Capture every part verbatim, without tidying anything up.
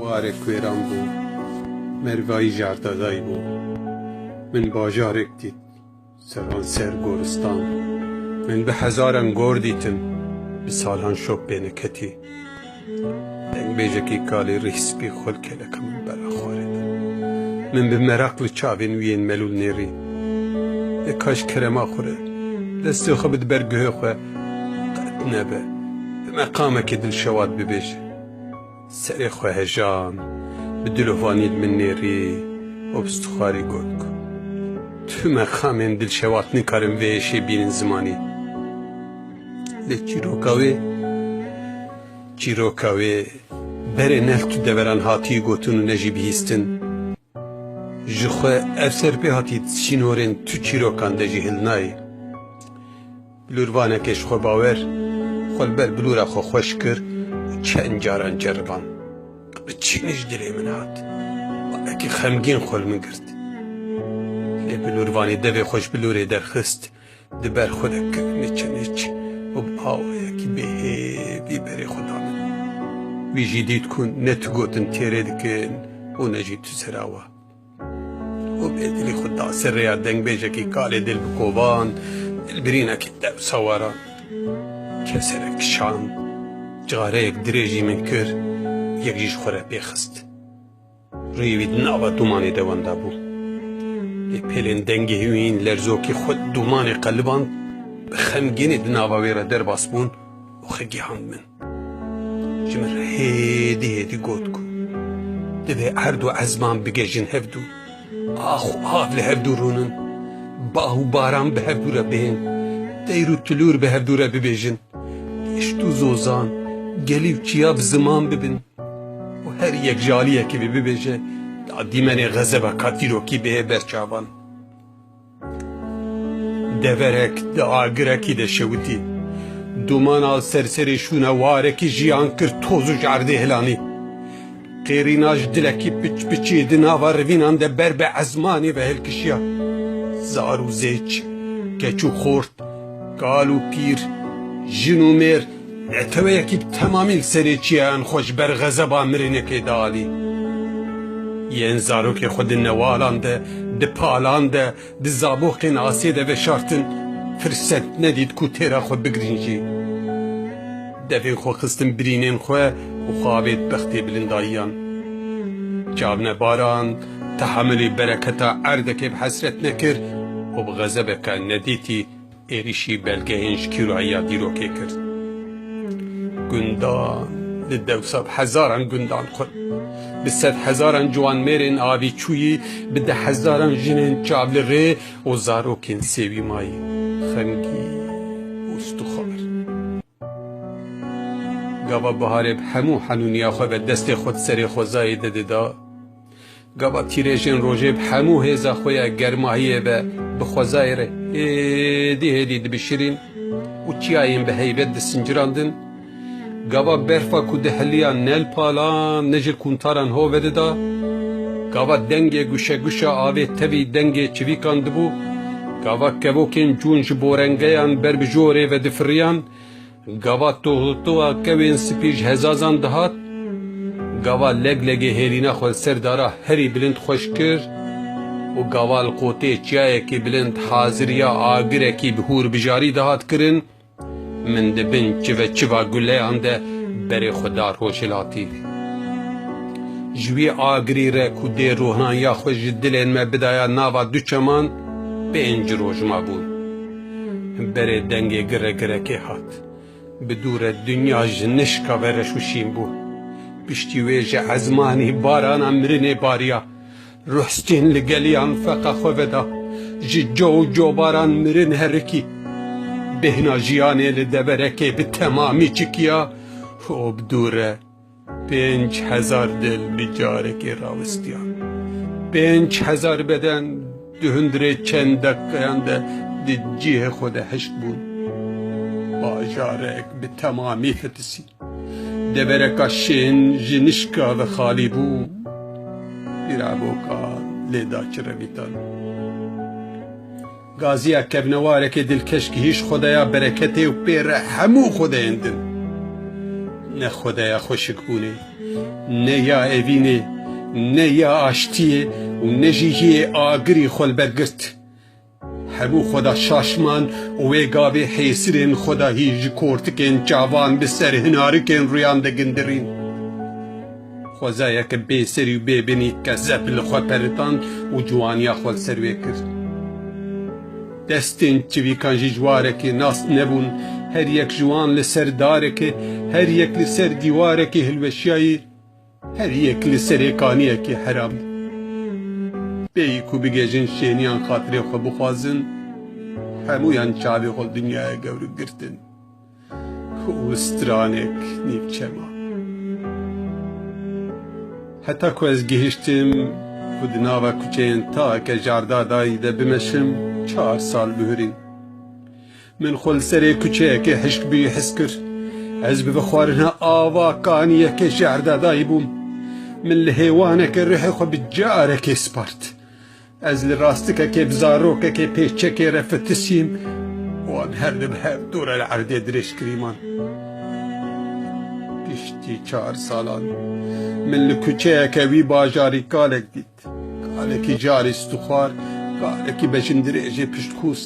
Warek wêran bû, mervayî jardadayî bû. Min bajarek dît, seranser goristan. Min bi hezaran gor dîtin, bi salan şop pê neketî. Dengbêjekî kalî rîh spî xwe li keleka min bera xwarê da. Min bi meraq li çavên wî yên melûl nêrî. Ê ka ji kerema xwe re, destê xwe bide ber guhê xwe, qet nebe, bi meqamekî dilşewat bibêje. Serê xwe hejan, bi dilovanî li min nêrî û bi stixwarî got ku, tu meqamên dilşewat nikarin vê êşê bînin zimanî. Lê çîroka wê, çîroka wê berê ne li tu deveran hatî gotin û ne jî bihîstin. Ji xwe ev ser pê hatî di sînorên tu çîrokan de jî hilnayê. Bilûrvanekê ji xwe bawer, xwe li ber bilûra xwe xweş kir û çend caran ceriband. Qirçînî ji dilê min hat. Wekî xemgîn xwe li min girt. Lê bilûrvanê devê xwe ji bilûrê derxist, di ber xwe de kir niçe niç û bi awayekî bêhêvî berê xwe da min. Wî jî dît ku ne tu gotin têrê dikin û ne jî tu serawa. Û bêdilî xwe da ser rêya dengbêjekî kalê dil bi kovan, dilbirînekî dewsa waran. Keserek kişand, careyek dirêjî min kir, yek jî ji xwe re pê xist. Rûyê wî di nava dûmanê de wenda bû. Lê pêlên dengê wî yên lerzokî xwe di dûmanê qeliband, bi xemgînî di nava wê re derbas bûn û xwe gihand min. Ji min re hêdî hêdî got ku, divê erd û ezman bigehîjin hevdû. Ax û av li hevdû rûnin. Bah û baran bi hevdû re bihên. Teyr û tilûr bi hevdû re bibêjin. Deşt û zozan, gelî û çiya bi ziman bibin. Û her yek ji aliyekî vê bibêje, da dîmenê xezeba ka dîrokî bihê ber çavan. Deverek di agirekî de şewitî. Dûmana li ser serê şûna warekî jiyan kir toz û ji erdê hilanî. Qêrîna ji dilekî piç piçî di nava rivînan de ber bi ezmanî ve hilkişiya. Zar û zêç, keç û xort, kal û pîr, jin û mêr, neteweyekî bi temamî li serê çiyayan xwe ji ber xezeba mirinekê dialî. Yên zarokê xwe di newalan de, di palan de, di zaboxên asê de veşartin, firset nedît ku têra xwe bigrin jî. Devên xwe xistin birînên xwe û xwe avêt bextê bilindayiyan. Çavnebaran, tehamilê bereketa erdekê bi hesret nekir û bi xezebeke nedîtî êrîşî belgehên ji kîrohiya dîrokê kir. Gundan, li dewsa bi hezaran gundan xurt. Bi sed hezaran ciwanmêrên avîçûyî, bi deh hezaran jinên çavlirê û zarokên sêwîmayî, xemgîn û stixwar. Gava biharê bi hemû henûniya xwe ve destê xwe di serê xwezayê de dida. Gava tîrêjên rojê bi hemû hêza xwe ya germahiyê ve bi xwezayê re hêdî hêdî dibişirîn û çiyayên bi heybet disincirandin. Gava berfa ku dihiliya ne li palan ne ji kuntaran ho vedida. Gava dengê guşeguşa avê tevî dengê çivîkan dibû. Gava kevokên cûn ji borengeyan ber bi jorê ve difiriyan. Gava tohtowa kewên spî ji hezazan dihat, gava leglegê hêlîna xwe li ser dara herî bilind xweş kir û gava li qotê çiyayekî bilind haziriya agirekî bi hûrbijarî dihat kirin, min di bin çiveçiva guleyan de berê xwe da rojhilatî. Ji wî agirî re ku dê rohnaniya xwe ji dilên me bidaya nava du çeman, pênc roj mabûn. Berê dengê giregirekê hat. Bi dû re dinya ji nişka ve reş û şîn bû. Piştî wê ji ezmanî barana mirinê bariya. Ruhstîn li geliyan feqa xwe veda. Ji co û cobaran mirin herikî. Bêhna jiyanê li deverekê bi temamî çikiya û bi dû re pênc hezar dil bi carekê rawistiyan. Pênc hezar beden di hundirê çend deqeyan de di cihê xwe de hişt bûn. Bajarek bi temamî fetisî. Devereka şên ji nişka ve xalî bû. Pîravoka lê da çirevîtan. Gaziya kevnewarekê dilkeş gihîşt xwedaya bereketê û pê re hemû xwedeyên din. Ne xwedeya xweşikbûnê, ne ya evînê, ne ya aştiyê û ne jî yê agirî xwe li ber girt. Hemû xweda şaş man û wê gavê hêsirên xwedahî ji kortikên çavan bi ser hinarikên rûyan de gindirîn. Xwezayeke bêserî û bêbinî kezeb li xwe peritand û ciwaniya xwe li ser wê kir. Destên çivîkan jî ji warekê nas nebûn, her yek ji wan li ser darekê, her yek li ser dîwarekê hilweşiyayî, her yek li serê kaniyekê heram. Bêyî ku bigihêjin şêniyan xatirê xwe bixwazin, hemûyan çavê xwe li dinyaya gewr girtin. Û stranek nîvçe ma. Heta ku ez gihiştim ku di nava kuçeyên taeke jardadayî de bimeşim, çar sal bihurîn. Min xwe li serê kuçeyekê hişk bî his kir. Ez bi vexwarina ava kaniyekê jardadayî bûm. Min li hêwaneke rihê xwe bi carekê spart. Ez li rastikekê bi zarokekê pêçekê re fitisîm û em her du bi hev dû re li erdê dirêj kirîman. Piştî çar salan min li kuçeyeke wî bajarî kalek dît. Kalekî carî stûxwar, kalekî bejindirêjê piştxûs.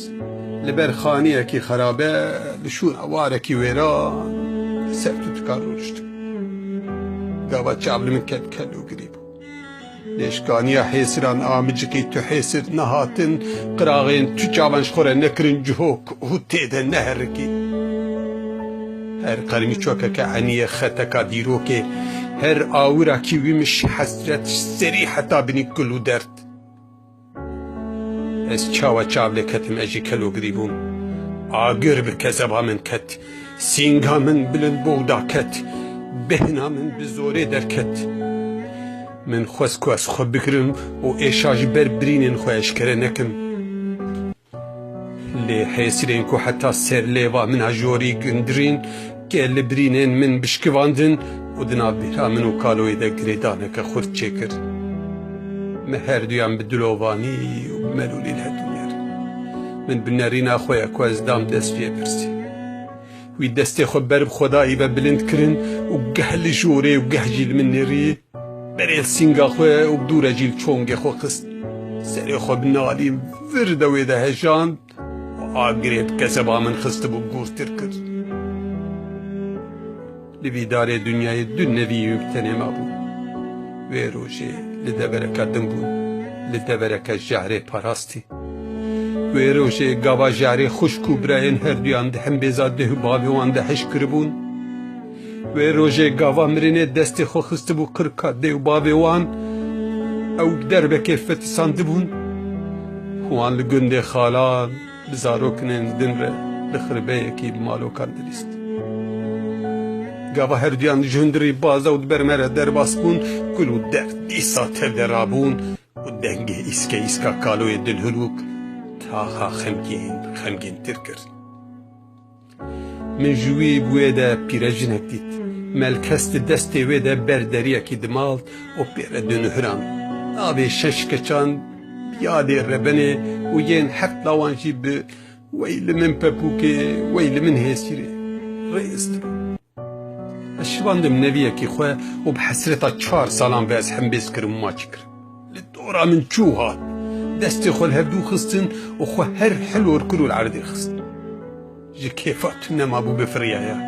Li ber xaniyekî xerabe, li şûna warekî wêran, ser tutikan rûniştim. Gava çav li min ket, kelûgirî bû. Lêşkaniya hêsiran a micikî tu hêsir nehatin, qiraxên tu çavan ji xwe re nekirin cihok û tê de neherikî. Her qermîçokeke eniyê xeteka dîrokê, her awirakî wî min şi hesret ji serî heta binî kul û derd. Ez çawa çav lê ketim, ez jî kelogirî bûm. Agir bi kezeba min ket. Sînga min bilind bû û daket. Bêhna min bi zorê derket. Min xwest ku ez xwe bigirim û êşa ji ber birînên xwe eşkere nekim. Lê hêsirên ku heta ser lêva min a jorî gindirîn, kê li birînên min bişkivandin û di nav bîra min û kaloyê de girêdaneke xurt çêkir. Me her duyan bi dilovanî û bi melûlî li hev dû nerin. Min bi nerîna xwe ya ku ez dam dest vê pirsî. Wî destê xwe ber bi xwedayî ve bilind kirin û geh li jorê û geh jî li min nêrî. Berê li sînga xwe û bi dû re jî li çongê xwe xist. Serê xwe bi nalî vir de wê de hejand û agirê bi kezeba min xistibû gûrtir kir. Li vî darê dinyayê du neviyê wî bi tenê mabûn. Wê rojê li devereka din bûn, li devereke jehrê parastî. Wê rojê gava jarê xwişk û birayên herduyan di hembêza deh û bavê wan de hişk kiribûn. Wê rojê gava mirinê destê xwe xistibû qirka dê û bavê wan, ew bi derbekê fetisandibûn. Wan li gundê xalan bi zarokinên din re li xirbeyekî bi malokan dilîst. Gava herduyan ji hundirî baza û di ber me re derbas bûn, kul û derd dîsa tev de rabûn. û dengê îske îska kaloyê dilhilûk taxa xemgîn xemgîntir kir. Min ji wî bi wê de pîrejinek dît. Melkes di destê wê de ber deriyekî dimalt û pê re dinihirand. Navê şeş keçan bi yadê rebenê û yên heft lawan jî bi "Wey li min pepûkê, wey li min hêsîrê" rêz dibû. Ez şivandim neviyekî xwe û bi hesreta çar salan ve ez hembêz kirim û maçî kirim. Li dora min çû û hat. Destê xwe li hevdû xistin û xwe her hilor kir û li erdê xist. Ji kêfa tune mabû bifiriyaya.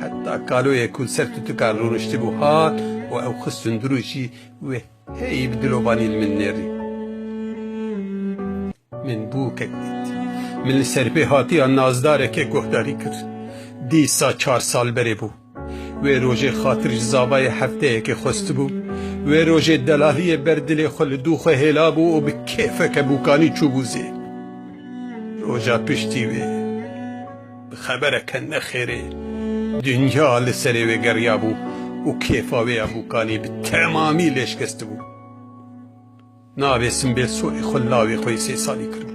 Heta kaloyê ku li ser tutikan rûniştibû hat û ew xistin dirû jî wê hey bi dilovanî li min nêrî. Min bûkek dît. Min li serpêhatiya nazdarekê guhdarî kir. Dîsa çar sal berê bû. Wê rojê xatir ji zavayê hefteyekê xwestibû. Wê rojê delaliyê ber dilê xwe li dû xwe hêla bû û bi kêfeke bûkanî çûbû zê. Roja piştî wê, bi xebereke nexêrê, dinya li serê wê geriyabû û kêfa wê ya bûkanî bi temamî lê şikestibû. Navê simbêl sorê xwe lawê xwe yê sê salî kiribû.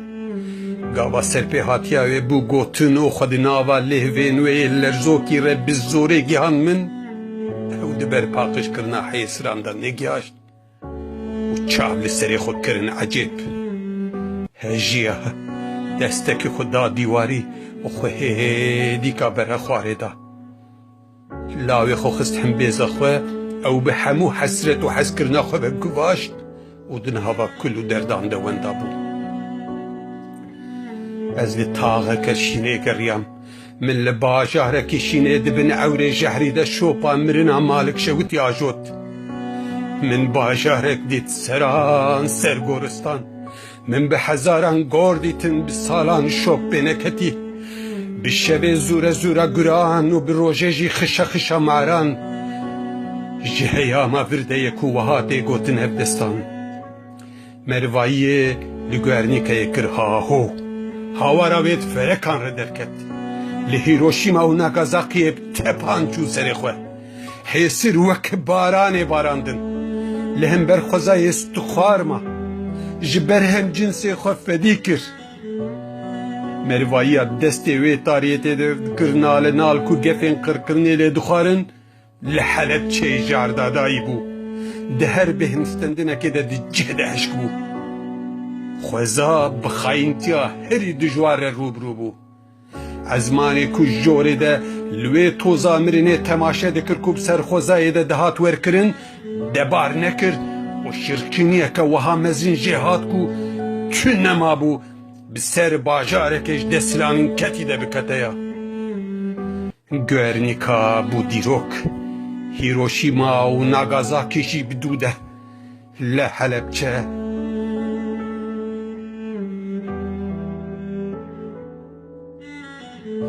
Gava serpêhatiya wê bû gotin û xwe di nava lêvên wê yê lerzokî re bi zorê gihand min, ew di ber paqijkirina hêsiran de negihaşt û çav li serê xwe kirin ecêb. Hejiya destekê xwe da dîwarî û xwe hêdîka bere xwarê da. Ji Lawê xwe xist himbêza xwe, ew bi hemû hesret û hezkirina xwe ve guvaşt û di nava kul û derdan de wenda bû. Ez li taxeke şînê geriyam. Min li bajarekî şînê di bin ewrê jehrî de şopa mirina Malik Şewitî ajot. Min bajarek dît seran ser goristan. Min bi hezaran gor dîtin bi salan şop pê neketî. Bi şevê zûre zûra guran û bi rojê jî xişa xişa maran. Ji heyama vir de ye ku wiha tê gotin ev destan. Merivayiyê li Guernikayê kir haho. Hawara wê di ferekan re derket. Li Hiroşîma û Nagasakiyê bi tepan çû serê xwe. Hêsir wek baranê barandin. Li hember xwezayê stixwar ma. Ji ber hemcinsê xwe fedî kir. Merivayiya destê wê tariyetê de dikir nal e nal ku gefên qirkirinê lê dixwarin, li Helebçeyê jardadayî bû. Di her bêhnistendinekê de di cih de hişk bû. Xweza bi xayîntiya herî dijwar re rû bi rû bû. Ezmanê ku ji jorê de li wê toza mirinê temaşe dikir ku bi ser xwezayê de dihat werkirin, debar nekir û şirkîniyeke wiha mezin jê hat ku tu nemabû bi ser bajarekê ji desthilanin ketî de biketeya. Guernica bû dîrok. Hiroşîma û Nagasaki jî bi dû de. Li Helebçe